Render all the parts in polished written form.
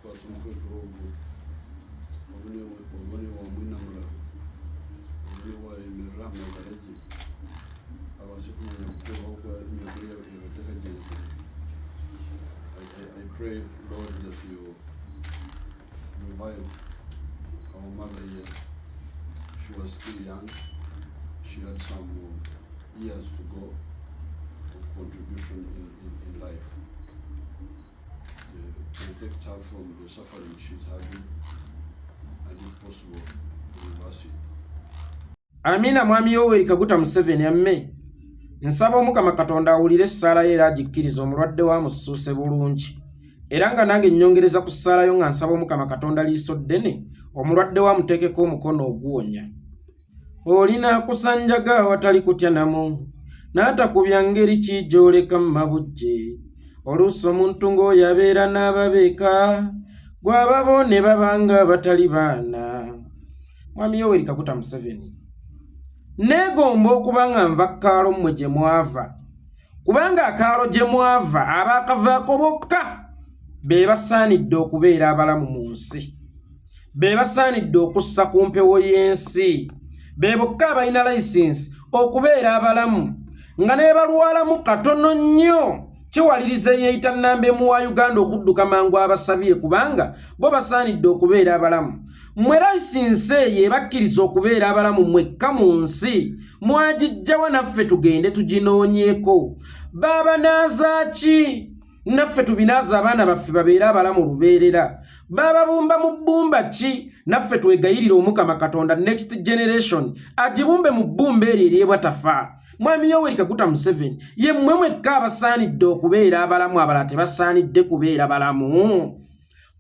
Kwata omukwekero ogwo obone wamwinamura, obone wayemerera aha magara gye, abaase kumanya kuteebwaho oku emyaka ye yaaba etakagyenzire. I pray, Lord, that you revive our mother here. She was still young. She had some years to go of contribution in life. Protect her from the suffering she's having and, if possible, reverse it. Amiina. Mwami Yoweri Kaguta Museveni, amme. Nsaba Omukama Katonda awulire essaala ye era agikkiriza, omulwadde wa musuuse bulungi. Era nga nange nnyongereza ku ssaala yo nga nsaba Omukama Katonda liiso ddene, omulwadde wa muteekeko omukono oguwonya. Olina kusanjaga awatali kutya namu n'atakubya ngeri ki gy'oleka mu mabujje. Oluusi omuntu ng'oyo abeera n'ababeeka gw'ababo ne babanga batali baana. Mwami Yoweri Kaguta Museveni, neegomba okuba nga nva kaalo mmwe gye mwava, kubanga akaalo gye mwava abaakavaako bokka be basaanidde okubeera abalamu mu nsi, be basaanidde okussa ku mpewo y'ensi, be bokka abalina layisinsi okubeera abalamu. Nga ne balwalamu katono nnyo kiwaliriza eyeeyita nnamba emu wa Uganda okudduka mangu abasabye, kubanga bo basaanidde okubeera abalamu. Mmwe layisinsi eyo ebakkiriza okubeera abalamu mwekka mu nsi mwagijjawa? Naffe tugende tuginoonyeeko. Baabanaaza ki? Naffe tubinaaza abaana baffe babeere abalamu lubeerera. Baababumba mu bbumba ki? Naffe twegayirire Omukama Katonda next generation agibumbe mu bbumba eryo eryebwa tafa. Mwami Yoweri Kaguta Museveni, ye mmwe mwekka abasaanidde okubeera abalamu, abalala tebasaanidde kubeera balamu,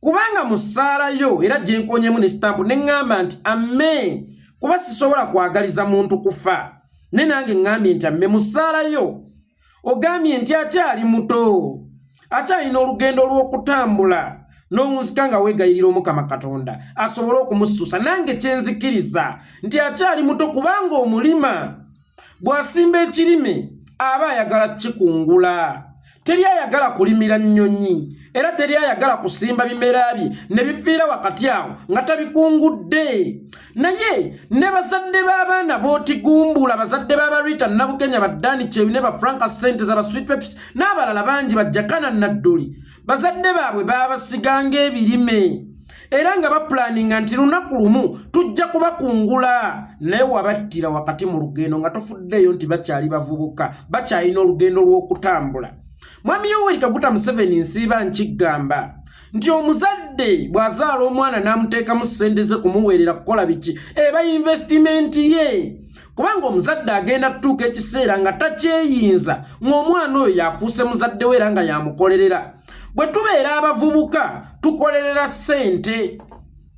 kubanga mu ssaalayo era gye nkonyemu ne sitampu ne ŋŋamba nti amme, kuba sisobola kwagaliza muntu kufa, ne nange ŋŋambye nti amme. Mu ssaalayo ogambye nti akyali muto, akyalina olugendo lw'okutambula, n'owunzika nga weegayirira Omukama Katonda asobole okumususa. Nange kyenzikiriza nti akyali muto, kubanga omulima bw'asimba ekirime aba ayagala kikungula. Teri ayagala kulimira nnyonyi, era teri ayagala kusimba bimera bye ne bifiira wakati awo nga tabikungudde. Naye ne bazadde b'abaana b'otigumbula, bazadde b'abarita Nabukenya, badani Kyewine, ba Franka Senteza, ba Sweet Peps n'abalala bangi, bajjakana Nadduli, bazadde baabwe baabasiganga ebirime era nga bapulaninga nti lunaku lumu tujja kubakungula, naye wabattira wakati mu lugendo nga tofuddeeyo nti bakyali bavubuka, bakyalina olugendo lw'okutambula. Mwami Yoweri Kaguta Museveni, nsiiba nkiggamba nti omuzadde bw'azaala omwana n'amuteekamu ssente ze kumuweerera kukola biki, eba investment ye, kubanga omuzadde agenda kutuuka ekiseera nga takyeyinza, ng'omwana oyo yafuuse muzadde we era nga yamukolerera. Bwe tubeera abavubuka tukolerera ssente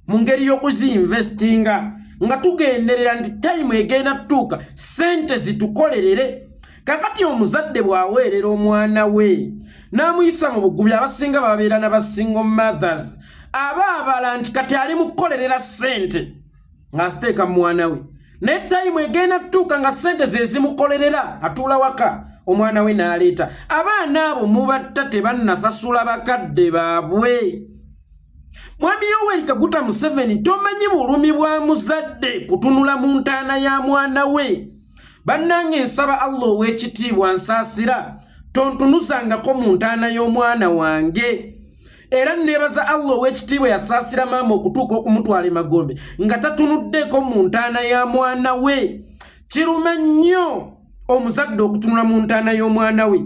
mu ngeri y'okuziinvestinga nga tugenderera nti time egenda tutuuka ssente zitukolerere. Kakati omuzadde bw'aweerera omwana we n'amuyisa mu bugubi, abasinga babeera na ba single mothers, aba abala nti kati ali mu kukolerera ssente ng'aziteeka mu mwana we, naye time egenda tutuuka nga ssente ze zimukolerera, atuula waka omwana we n'aleeta. Abaana abo mubatta tebannasasula bakadde baabwe. Mwami Yoweri Kaguta Museveni, tomanyi bulumi bwa muzadde kutunula mu ntaana ya mwana we. Bannange, nsaba Allah ow'ekitiibwa, nsaasira tontunuzangako mu ntaana y'omwana wange. Era neebaza Allah ow'ekitiibwa yasaasira maama okutuuka okumutwala emagombe nga tatunuddeeko mu ntaana ya mwana we. Kiruma nnyo omuzadde okutunula mu ntaana y'omwana we,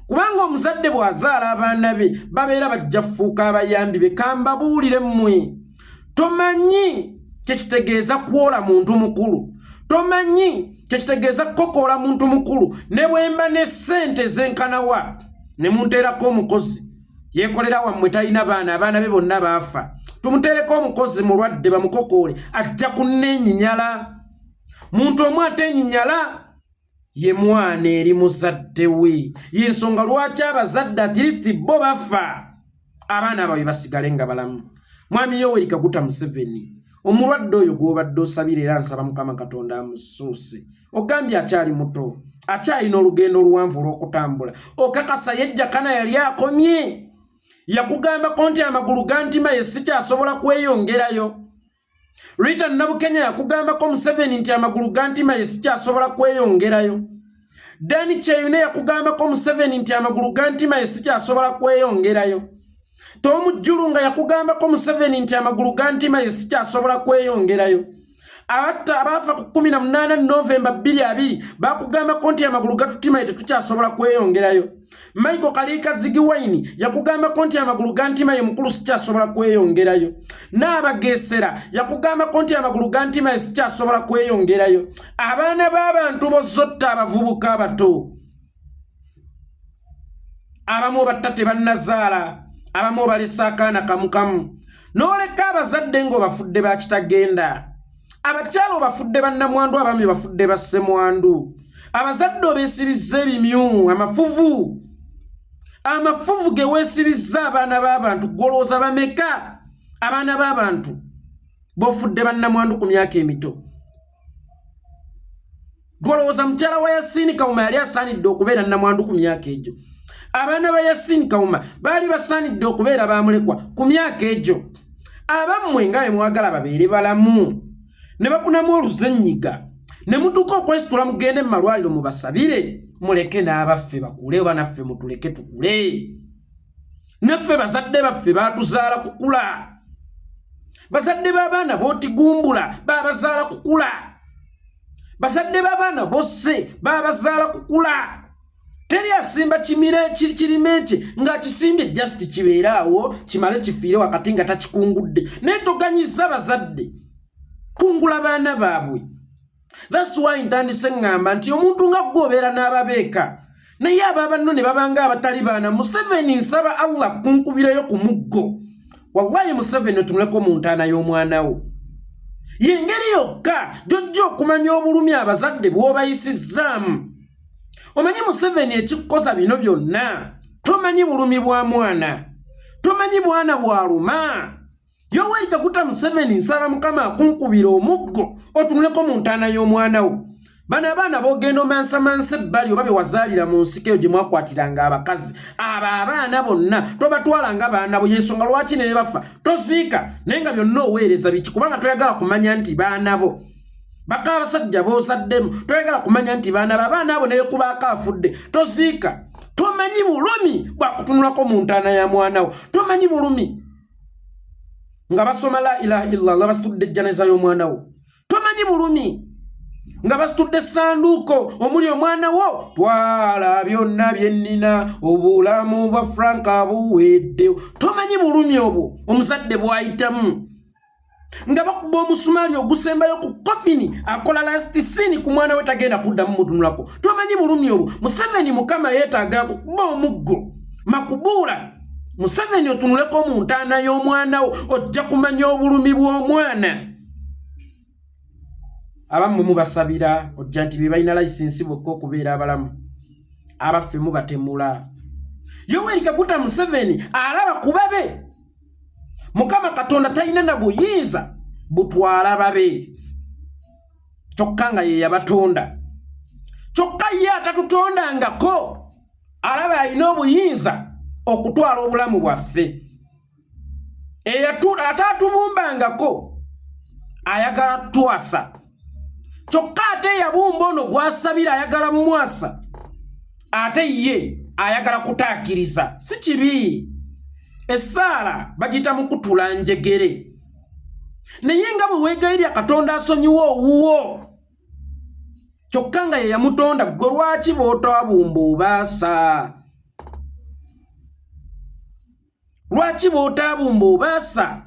kubanga omuzadde bw'azaala abaana be babeera bajja fuuka abayambi be. Kambabuulire mmwe, tomanyi kyekitegeeza kwola muntu mukulu, tomanyi kyekitegeeza kukokoola muntu mukulu. Ne bwemba ne ssente zenkanawa ne munteerako omukozi yeekolera wammwe, talina baana, abaana be bonna baafa, tumuteereko omukozi mulwadde bamukokoole, ajja kunneenyinyala. Muntu omu ateenyinyala ye mwana eri muzadde we. Yensonga lwaki abazadde at least bo bafa, abaana baabwe basigale nga balamu. Mwami Yoweri Kaguta Museveni, omulwadde oyo gw'obadde osabira, era nsaba Mukama Katonda amusuuse. Ogambye akyali muto, akyalina olugendo oluwanvu olw'okutambula. Okakasa yejjakana yali akomye? Yakugambako nti amagulu gantima ye sikyasobola kweyongerayo. Rita Nabukenya yakugambako Museveni nti amagulu gantima ye sikyasobola kweyongerayo. Dani Kyeyune yakugambako Museveni nti amagulu gantima ye sikyasobola kweyongerayo. Tom Jjulunga yakugambako Museveni nti amagulu gantima ye sikyasobola kweyongerayo. Abatta abaafa ku 18 Novemba 2020 bakugambako nti amagulu gatutima ye tetukyasobola kweyongerayo. Michael Kaliika Ziggy Wine yakugambako nti amagulu ga ntima ye mukulu sikyasobola kweyongerayo. N'abagesera yakugambako nti amagulu ga ntima ye sikyasobola kweyongerayo. Abaana b'abantu bozzotta abavubuka abato abamu obatta tebannazaala, abamu obalesa akaana kamu kamu, n'oleka abazadde ng'obafudde bakitagenda, abakyala obafudde bannamwandu, abaami bafudde bassemwandu, abazadde obeesibizza ebimyu, amafuvu, amafuvu ge weesibizza abaana b'abantu. Gwolowooza bameka abaana b'abantu b'ofudde bannamwandu ku myaka emito? Gwolowooza mukyala wa Yasiini Kawuma yali asaanidde okubeera nnamwandu ku myaka egyo? Abaana ba Yasiini Kawuma baali basaanidde okubeera bamulekwa ku myaka egyo? Abammwe nga bwe mwagala babeere balamu ne bakunamu oluzenyiga ne mutuuka okwesitula mugende mu malwaliro mubasabire, muleke n'abaffe bakule, oba naffe mutuleke tukule. Naffe bazadde baffe baatuzaala kukula. Bazadde b'abaana b'otigumbula baabazaala kukula. Bazadde b'abaana bosse baabazaala kukula. Teri asimba kimire kirime kye ng'akisimbye just kibeere awo kimale kifiire wakati nga takikungudde. Naye toganyiza bazadde kungula baana baabwe. That's why ntandise ŋŋamba nti omuntu nga ggwe obeera n'ababeeka, naye aba banno ne babanga abatali baana. Museveni, nsaba Allah kunkubirayo ku muggo. Wallahi Museveni, otunuleko mu ntaana y'omwana wo. Yengeri yokka gy'ojja okumanya obulumi abazadde bw'obayisizzaamu. Omanyi Museveni ekikukoza bino byonna, tomanyi bulumi bwa mwana, tomanyi bwana bwaluma. Yoweri Kaguta Museveni, nsaba Mukama akunkubira omuggo otunuleko mu ntaana y'omwana wo. Bano abaana b'ogenda omansamansa ebbali oba be wazaalira mu nsiko eyo gye mwakwatiranga abakazi, abo abaana bonna tobatwala nga baana bo. Yensonga lwaki ne bafa toziika, naye nga byonna oweereza biki? Kubanga toyagala kumanya nti baana bo. Baka abasajja b'ozaddemu toyagala kumanya nti baana bo. Abaana abo neyekubaako afudde toziika. Tomanyi bulumi bwakutunulako mu ntaana ya mwana wo. Tomanyi bulumi nga basoma la ilaha illallah basitudde ejjaneza y'omwana wo. Tomanyi bulumi nga basitudde essanduuko omuli omwana wo. Twala byonna bye nnina, obulamu bwa Franka buwedde. Tomanyi bulumi obwo omuzadde bw'ayitamu nga bakuba omusumaali ogusembayo ku kofini, akola last scene ku mwana we, tagenda kuddamu mutunulako. Tomanyi bulumi obwo. Museveni, Mukama yeetaaga kukuba omuggo makubuula. Museveni, otunuleko mu ntaana y'omwana wo, ojja kumanya obulumi bw'omwana. Abammwe mubasabira ojja nti be balina layisinsi bokka okubeera abalamu, abaffe mubatemula. Yoweri Kaguta Museveni alaba ku babe. Mukama Katonda talina na buyinza butwala babe, kyokka nga ye yabatonda, kyokka ye atatutondangako alaba alina obuyinza okutwala obulamu bwaffe. Ataatubumbangako ayagala twasa, kyokka ate eyabumba ono gwasabira ayagala mwasa, ate ye ayagala kutaakiriza. Si kibi, essaala bagiyita mukutula njegere, naye nga bwe weegayirira Katonda asonyiwa owuwo, kyokka nga ye yamutonda, gwe lwaki bw'otaabumba obaasa? Lwaki bw'otaabumba obaasa?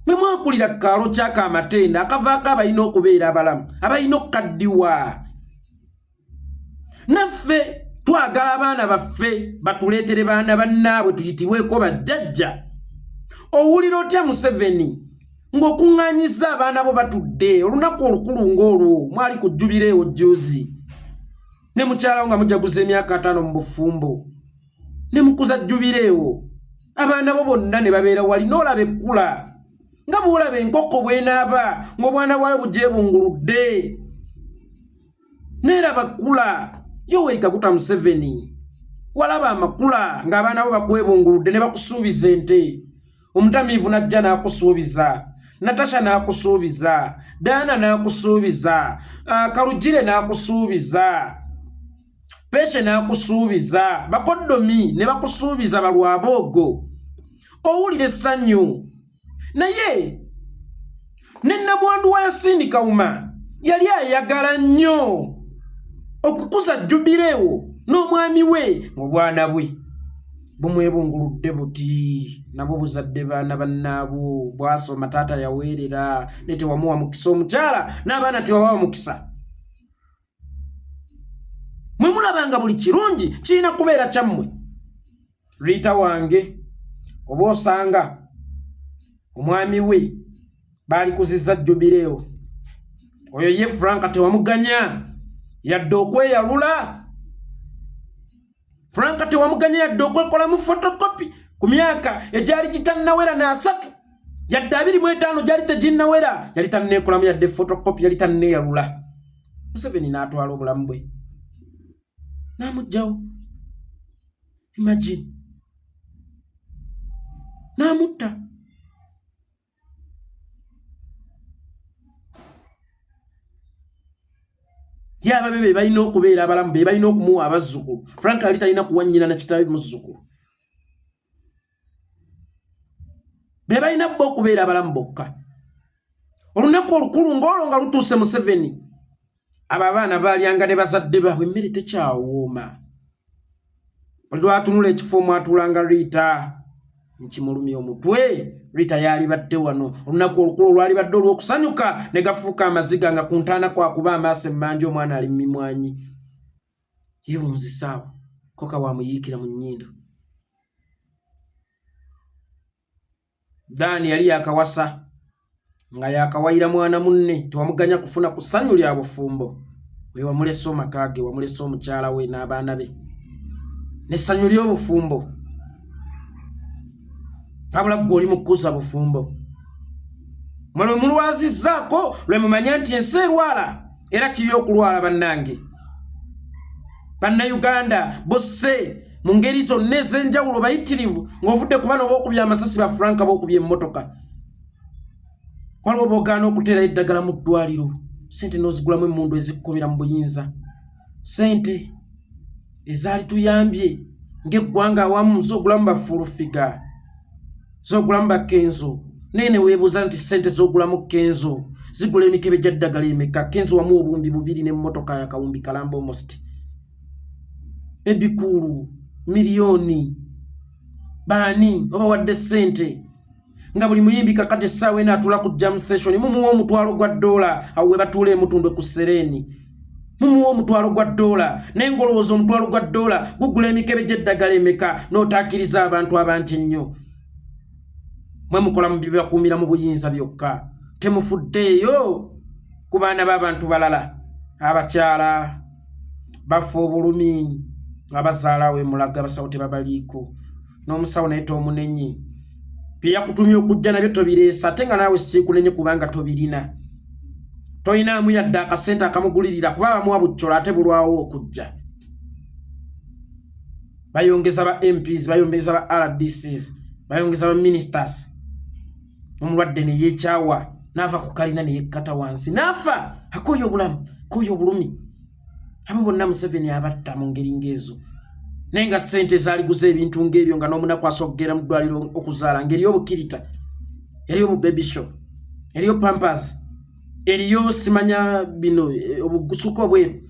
Mwe mwakulira ku kaalo kyaka amatenda akavaako abalina okubeera abalamu, abalina okukaddiwa. Naffe twagala abaana baffe batuleetere baana bannaabwe tuyitibweko bajjajja. Owulira otya Museveni ng'okuŋŋaanyizza abaana bo batudde olunaku olukulu ng'olwo mwali ku jjubireewo jjuuzi ne mukyalawo nga mujaguza emyaka 50 mu bufumbo, ne mukuza jjubireewo, abaana bo bonna ne babeera wali, n'olaba ekkula nga bw'olaba enkoko bw'enaaba ng'obwana bwayo bugyebunguludde, neeraba kkula? Yoweri Kaguta Museveni, Walaba amakula ng'abaana bo bakwebunguludde ne bakusuubiza ente. Omutamiivu n'ajja n'akusuubiza, Natasha n'akusuubiza, Daana n'akusuubiza, Kalugire n'akusuubiza, Peshe n'akusuubiza, bakoddomi ne bakusuubiza balwaboogo. Owulira essanyu. Naye ne nnamwandu wa Yasini Kawuma yali ayagala nnyo okukuza jubireewo n'omwami we mu bwana bwe bumwebunguludde buti nabwo buzadde baana bannaabwo bwasoma taata yaweerera ne tewamuwa mukisa omukyala n'abaana tewabawa mukisa. Mwe mulabanga buli kirungi kirina kubeera kyammwe. Rita wange oba osanga omwami we baalikuzizza jubireewo oyo ye Frank tewamuganya yadde okweyalula. Frank tewamuganya yadde okwekolamu photocopy ku myaka egyali gitannawera n'asatu yadde 25 gyali teginnawera, yali tanneekolamu yadde photocopy, yali tanneeyalula. Museveni n'atwala obulamu bwe n'amuggyawo. Imagine, n'amutta. Ye ababe be balina okubeera abalamu, be balina okumuwa abazzukulu. Frank yali talina kuwa nnyina na kitaawe muzzukulu, be balina bo okubeera abalamu bokka. Olunaku olukulu ng'olwo nga lutuuse, Museveni abo abaana baalyanga ne bazadde baabwe, emmere tekyawooma. Buli lwatunula ekifo omwatuulanga Rita nkimulumya omutwe. Rita yalibadde wano olunaku olukulu olwalibadde olw'okusanyuka ne gafuuka amaziga nga ku ntaana kwakuba amaaso emmanja, omwana ali mu mimwanyi yeewunzisaawo koka wamuyiikira mu nnyindo. Daani yali yakawasa nga yakawayira mwana munne, tewamuganya kufuna ku ssanyu lya bufumbo. We wamulese omaka ge, wamulese omukyala we n'abaana be n'essanyu ly'obufumbo, wabula ggwe oli mu kukuza bufumbo. Mwe lwe mulwazizzaako lwe mumanya nti ensi erwala, era kibi okulwala. Bannange Bannayuganda bosse mu ngeri zonna ez'enjawulo bayitirivu, ng'ovudde ku bano bookubye amasasi, ba Frank bookubye emmotoka, waliwo boogaana okuteerayo eddagala mu ddwaliro, sente n'ozigulamu emmundu ezikkumira mu buyinza, sente ezaali tuyambye ng'eggwanga awamu z'ogulamu bafuulufiga, z'ogulamu bakenzo. Naye ne weebuuza nti sente z'ogulamu Kenzo zigula emikebe gya ddagala emeka? Kenzo wamu obuwumbi 2 n'emmotoka ya kawumbi kalamba almost. Ebikuulu miliyoni baani obawadde ssente nga buli muyimbi kakati essaawa eno atuula ku jam session mumuwa omutwalo gwa ddoola, awo we batuula emutundwe ku sereeni mumuwa omutwalo gwa ddoola, naye ng'olowooza omutwalo gwa ddoola gugula emikebe gy'eddagala emeka n'otaakiriza abantu abangi ennyo? Mwe mukola mu byebakuumira mu buyinza byokka, temufuddeeyo ku baana b'abantu balala. Abakyala bafa obulumi nga bazaala awo emulaga, abasawo tebabaliiko, n'omusawo naye tomunenye, bye yakutumye okujja nabyo tobireesa, ate nga naawe siikunenye kubanga tobirina, tolinaamu yadde akasente akamugulirira, kuba bamuwa buccola ate bulwawo okujja. Bayongeza ba MPs, bayongeza ba RDCs, bayongeza ba ministers, omulwadde ne yeekyawa n'ava ku kalina ne yekkata wansi n'afa, akooye obulamu, akooye obulumi. Abo bonna Museveni abatta mu ngeri ng'ezo, naye nga ssente zaaliguza ebintu ng'ebyo, nga n'omunaku asobola okugenda mu ddwaliro okuzaala ng'eriyo obukirita, eriyo obu baby shop, eriyo pampers, eriyo simanya bino obusuka obweru,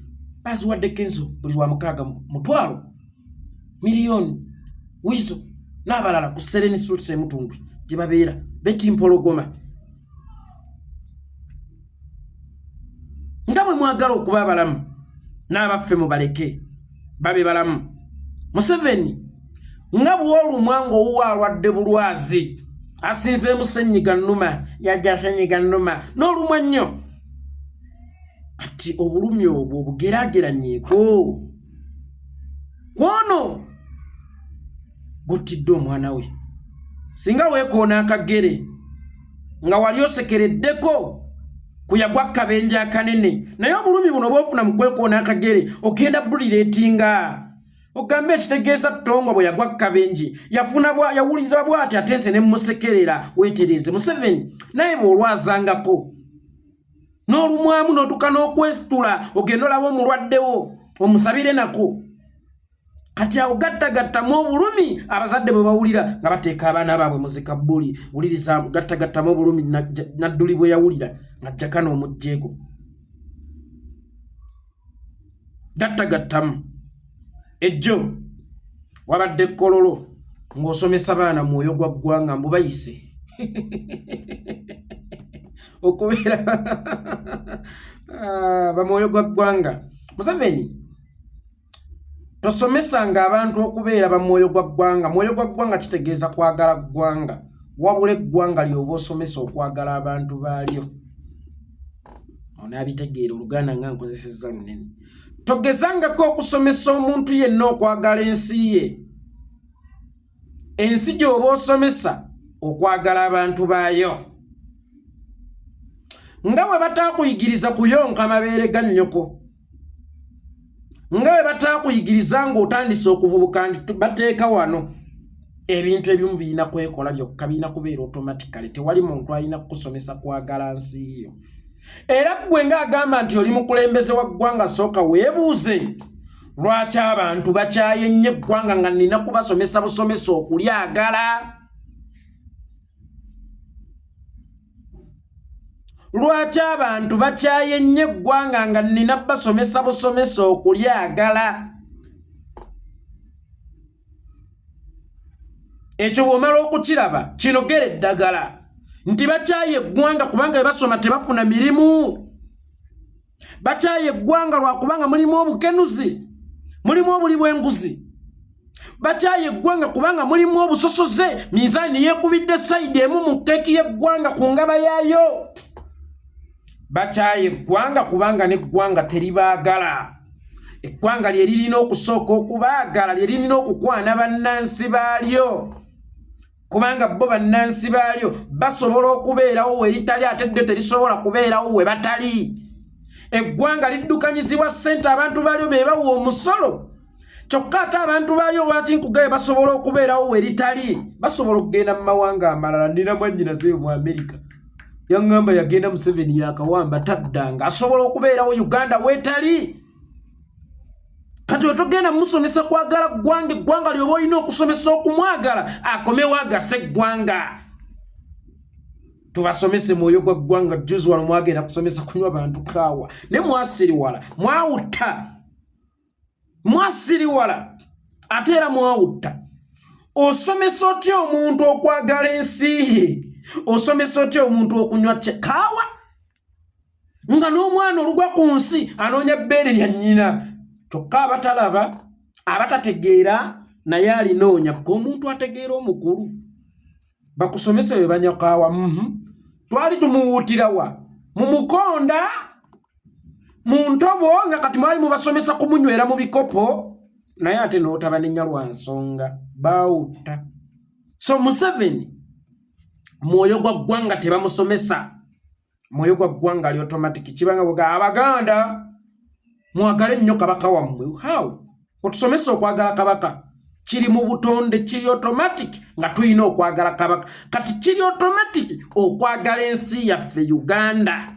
baziwadde Kenzo buli lwa mukaaga mutwalo miliyoni, Wizo n'abalala ku Sereni Suites emutundwe gye babeera Betty Mpologoma. Nga bwe mwagala okuba abalamu, n'abaffe mubaleke babe balamu. Museveni, nga bw'olumwa ng'owuwa alwadde bulwazi, asinzeemu sennyiga nnuma, yajja sennyiga nnuma n'olumwa nnyo, kati obulumi obwo obugeraageranyeeko kwono guttidde omwana we. Singa weekoona akagere nga wali osekereddeko kuyagwa kabenje akanene, naye obulumi buno bwofuna mu kwekoona akagere ogenda bulireetinga. Ogambe ekitegeeza Tongo bwe yagwa kabenje yafuna bwa yawuliza bwati atense ne musekerera. Weetereeze Museveni, naye bw'olwazangako n'olumwamu n'otuka n'okwesitula ogenda olaba omulwaddewo omusabire nako. Kati awo gattagattamu obulumi abazadde bwe bawulira nga bateeka abaana baabwe muzikabbuli. Wuliriza, gattagattamu obulumi Nadduli bwe yawulira nga jakana omugjeeko. Gattagattamu ejjo wabadde Kololo ng'osomesa baana mwoyo gwa ggwanga, mbu bayise okubeera bamwoyo gwa ggwanga. Museveni, tosomesanga abantu okubeera bamwoyo gwa ggwanga. Mwoyo gwa ggwanga kitegeeza kwagala ggwanga, wabula eggwanga lyoba osomesa okwagala abantu baalyo. Onaabitegeera Oluganda nga nkozesezza lunene. Togezangako okusomesa omuntu yenna okwagala ensi ye. Ensi gy'oba osomesa okwagala abantu baayo, nga bwe bataakuyigiriza kuyonka mabeere ga nnyoko, nga bwe bataakuyigiriza ng'otandise okuvubuka nti bateeka wano ebintu ebimu birina kwekola byokka, birina kubeera automatically. Tewali muntu alina kukusomesa kwagala nsi yo. Era ggwe ng'agamba nti oli mukulembeze wa ggwanga, sooka weebuuze lwaki abantu bakyaye nnyo eggwanga nga nnina kubasomesa busomesa okulyagala. Lwaki abantu bakyaye nnyo eggwanga nga nnina basomesa busomesa okulyagala? Ekyo bw'omala okukiraba, kinogera eddagala nti bakyaye eggwanga kubanga bwe basoma tebafuna mirimu. Bakyaye eggwanga lwakubanga mulimu obukenuzi, mulimu obuli bw'enguzi. Bakyaye eggwanga kubanga mulimu obusosoze, minzaani yeekubidde side emu mu keeki y'eggwanga ku ngaba yaayo. Bakyaye eggwanga kubanga n'eggwanga teribaagala. Eggwanga lye lirina okusooka okubaagala, lye lirina okukwana bannansi baalyo, kubanga bo bannansi baalyo basobola okubeerawo we litali, ate ddyo terisobola kubeerawo we batali. Eggwanga liddukanyizibwa ssente, abantu baalyo be bawa omusolo. Kyokka ate abantu baalyo lwaki nkugaye basobola okubeerawo we litali, basobola okugenda mu mawanga amalala. Nina mwannyinaze mu Amerika, yaŋŋamba yagenda, Museveni yakawamba, taddanga. Asobola okubeerawo Uganda weetali. Kati otogenda musomesa kwagala ggwanga. Eggwanga lyoba olina okusomesa okumwagala akomewo agase eggwanga. Tubasomese mwoyo gwa ggwanga. Juzi wano mwagenda kusomesa kunywa bantu kaawa, ne mwasiriwala, mwawutta, mwasiriwala ate era mwawutta. Osomesa otya omuntu okwagala ensi ye? Osomesa otya omuntu okunywa kaawa nga n'omwana olugwa ku nsi anoonya bbeere lya nnyina? Kyokka abatalaba, abatategeera, naye alinoonya. Ko omuntu ategeera omukulu bakusomese bwe banywa kaawa. Twali tumuwuutirawa mu mukonda, mu ntobo, nga kati mwali mubasomesa kumunywera mu bikopo, naye ate n'otabanenya lwa nsonga baawutta. So Museveni mwoyo gwa ggwanga tebamusomesa. Mwoyo gwa ggwanga ali automatic. Kibanga bwega Abaganda mwagale nnyo kabaka wammwe. How otusomesa okwagala kabaka? Kiri mu butonde, kiri automatic nga tulina okwagala kabaka. Kati kiri automatic okwagala ensi yaffe Uganda.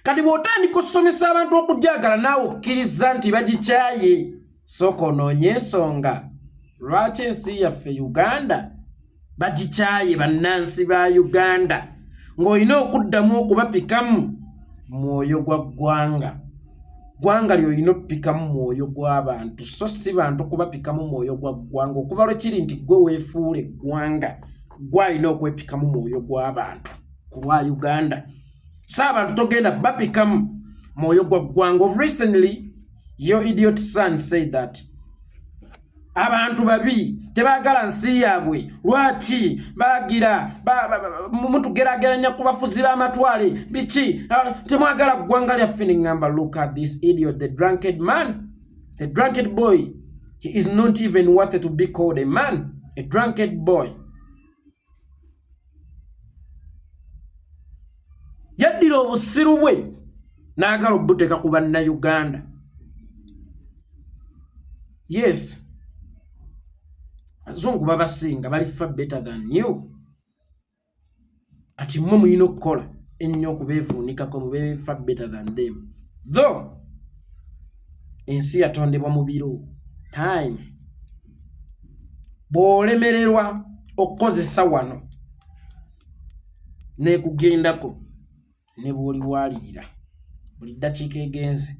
Kati bw'otandika osomesa abantu okugyagala, naawe okkiriza nti bagikyaye, sooka onoonye ensonga lwaki ensi yaffe Uganda bagikyaye. Bannansi ba Uganda ng'olina okuddamu okubapikamu mwoyo gwa ggwanga. Ggwanga ly'olina okupikamu mwoyo gw'abantu, so si bantu kubapikamu mwoyo gwa ggwanga. Okuva lwe kiri nti ggwe weefuula eggwanga, ggwe alina okwepikamu mwoyo gw'abantu ku lwa Uganda, so abantu togenda bapikamu mwoyo gwa ggwanga. Of recently your idiot son said that abantu babi, tebaagala nsi yaabwe. Lwaki bagira mutugerageranya ku bafuzi b'amatwale? Biki? Temwagala ggwanga lyaffe. Neŋŋamba, look at this idiot, the drunked man, the drunked boy. He is not even worth to be called a man, a drunked boy. Yaddira obusiru bwe n'agala obuteeka ku Bannayuganda. Yes, Abazungu babasinga, bali far better than you. Kati mmwe mulina okukola ennyo okubeevuunikako mube far better than them. Though ensi yatondebwa mu biro, time bw'olemererwa okukozesa wano n'ekugendako ne bw'oliwalirira buli ddakiika egenze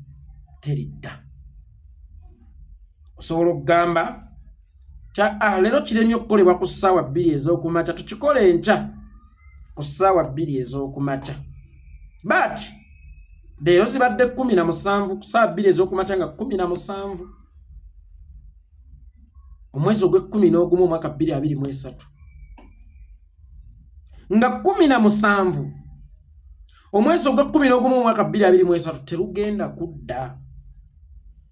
teridda. Osobola okugamba kya ah, leero kiremye okukolebwa ku ssaawa 2 ez'okumakya, tukikole enkya ku ssaawa 2 ez'okumakya, but leero zibadde 17 ku ssaawa 2 ez'okumakya nga 17 omwezi ogw'e-11 omwaka 2023, nga 17 omwezi ogw'e-11 omwaka 2023, terugenda kudda.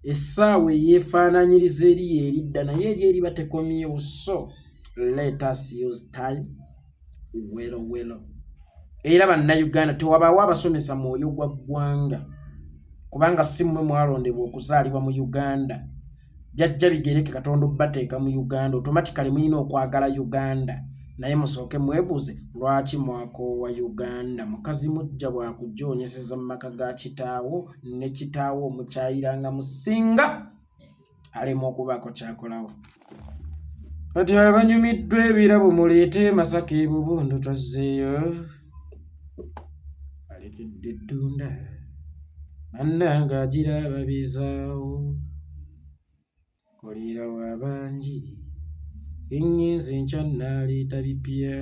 Essaawa eyeefaananyiriza eri yeeridda, naye eri eriba tekomyewo. So let us use time well well. Era Bannayuganda, tewabaawo abasomesa mwoyo gwa ggwanga, kubanga si mmwe mwalondebwa okuzaalibwa mu Uganda. Byajja bigereke Katonda obbateeka mu Uganda, automatically mulina okwagala Uganda. Naye musooke mwebuuze lwaki mwakoowa Uganda. Mukazi mujja bw'akujoonyeseza mu maka ga kitaawo, ne kitaawo omukyayiranga musinga alema okubaako kyakolawo. Kati abanyumiddwa ebirabo muleete Masaka ebubundo twazzeeyo. Alekedde eddunda bannange agira ababizaawo koliirawo abangi enyenze enkya nnaaleeta bipya.